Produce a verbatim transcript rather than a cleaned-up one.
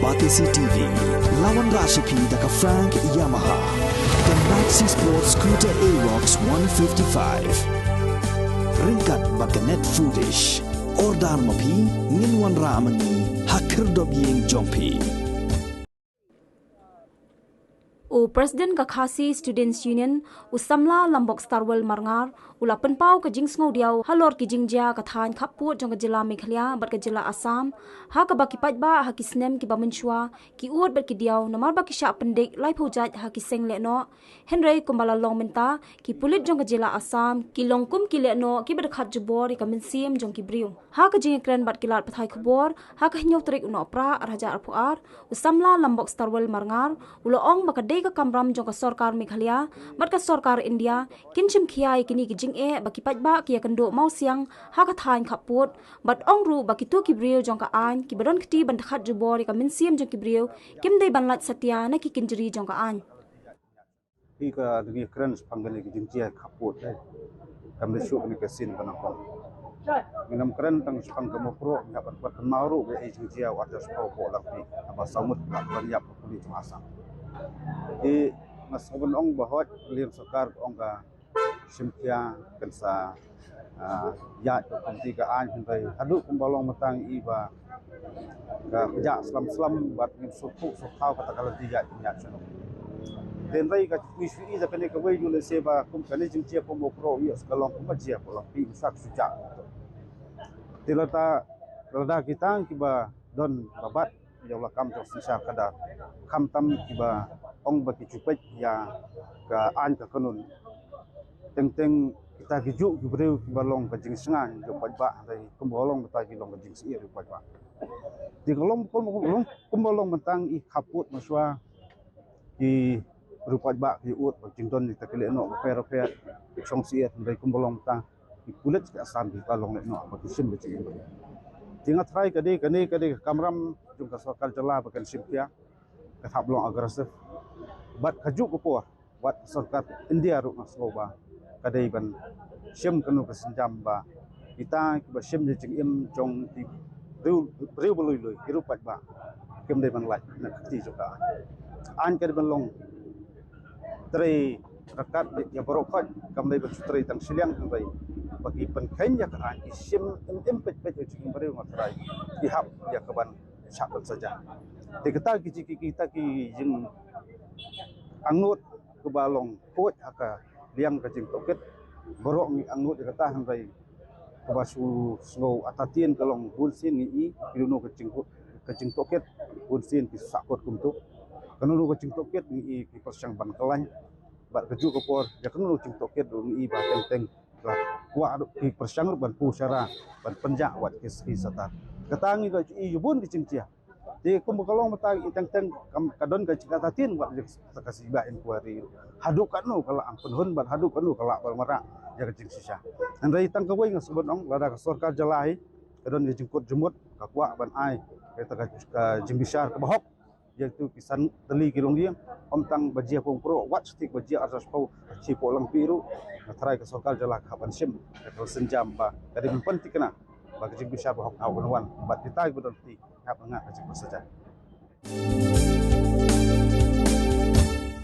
Batesi T V, la wanrah sha phi da ka Frank Yamaha, ka Maxi Sport Scooter Aerox one fifty-five. Ryngkat bad ka Net Foodish. Order ma phi, ngin wanrah ma ngi ha khyrdop ïing jong phi. U President ka Khasi Students Union, u Samla Lambok Starwell Marngar, u la pynpaw ka jingsngewdiaw halor ki jingjia ka thaiñ khappud jong ka jylla Meghalaya bad ka jylla Assam, ha kaba ki paidbah ha ki snem kiba mynshuwa ki ud bad ki diaw namar ba ki shah pyndik laiphew jait ha ki seng lehnoh. Hynrei kumba la long mynta, ki pulit jong ka jylla Assam ki long kum ki lehnoh kiba dkhat jubor ïa ka mynsiem jong ki briew. Ha ka jingïakren bad ki lad pathai khubor ha ka hynñiew tarik u Nohprah ar hajar arphew ar, u Samla Lambok Starwell Marngar u la ong ba ka dei ka kamram jong ka sorkar Meghalaya bad ka sorkar India kin shim khia ïa kine ki jingeh ba ki paidbah ki ïakynduh mawsiang ha ka thaiñ khappud, bad ong ruh ba kito ki briew jong ka aiñ kiba don kti ban dkhat jubor ïa ka mynsiem jong ki briew kim dei ban lait satia na ki kynjri jong ka aiñ. Phi ka dang ïakren shaphang kane ka jingjia khappud, eh. Kam dei shuh kane ka sien ba nyngkong. Ngin ym kren tang shaphang ka Mawkroh, ngi hap ban pat kynmaw ruh ba ei jingjia u artist Paw Poh Langpih, haba saw ngut ka ban ïap ka puli jong Assam. Te nga sngewbha ban ong ba hooid, liang sorkar ka ong ka shim khia, kan sa, ah, ïaid ka komiti ka aiñ, hynrei haduh kumba long mynta ngi i ba ka kjah slem slem bad ngim sngewthuh sngewthaw kata ka lynti ïaid, ïaid shuh. Te hynrei ka jingkhuslai da kane kawei, ïoh lehse ba kum kane jingjia kum u Mawkroh ïoh ka long kumba jia Paw Langpih, u sa ka shu jah. Te lada, lada kita kiba don ba bat ïa u lakam jong synshar khadar, khamtam kiba ong ba ki ju peit ïa ka aiñ ka kanun. Teng teng kita ki juh ki briew kiba long ka jingshngaiñ jong u paidbah, hynrei kumba long mynta ki long ka jingsheptieng jong u paidbah. Te ka long, long, long, kumba long mynta i khappud mynshuwa ki briew paidbah ki ud ba jingdon ïa kita ki lehnoh bapher bapher, shong sheptieng, hynrei kumba long mynta ki pulit ki Assam ki ka long lehnoh ba ki shim ba jingim. Te nga tharai ka dei, kane ka dei ka kamram jong ka sorkar jylla ba kan shim khia, ka hap long aggressive. Bad kajuh ka por, wat ka sorkar India ruh nga sngew ba ka dei ban shim kano ka sienjam ba kita kiba shim ïa jingim jong ki briew, briew ba lui lui, ki ruh paidbah, kim dei ban lait na ka kti jong ka aiñ. Aiñ ka dei ban long trei ryngkat ïa baroh khoit, kam dei ban shu trei tang shiliang, kam dei ba ki pynkheiñ ïa ka aiñ, ki shim im im peit peit ïa jingim briew, nga tharai ki hap ïa ka ban shah ban saja. Te kita ki, ki, kita ki jingangnud kaba long khuid ha ka liang ka jingtohkit, baroh ngi angnud ïa kata, hynrei kaba shu sngew artatien ka long bunsien ngi i, ki dohnud ka jing, ka jingtohkit, bunsien ki sahkut kumto. Kano kano ka jingtohkit ngi i ki pyrshang ban khlaiñ, bad kajuh ka por ïa kano kano ka jingtohkit ruh ngi i ba teng teng la kwah ruh ki pyrshang ruh ban pynpaw shara, ban pynjah wat ki, ki satar. Kata ngi la ju i ïa bun ki jingjia. Te kumba ka long mynta i teng teng kam, ka don ka jingkata tien wat ïa ka, ka C B I inquiry ruh. Haduh katno ka la am pynhun bad haduh katno ka la ban wanrah ïa ka jingshisha. Hynrei tang kawei nga sngewbha ban ong, lada ka sorkar jylla hi ka don ka jingkut jingmut, ka kwah ban ai kata ka, ka jingbishar kaba hok ïa kito ki san tylli ki longïing, ym tang ba jia Paw Mawkroh, wat shuh ba jia artist Paw, artist Paw Langpih ruh. Nga tharai ka sorkar jylla ka hap ban shim ka sienjam ba ka dei ban pynthikna ba ka jingbishar ba hok ka hap ban wan bad kita kiba don kti hap ban ngah ka jingpynsaja.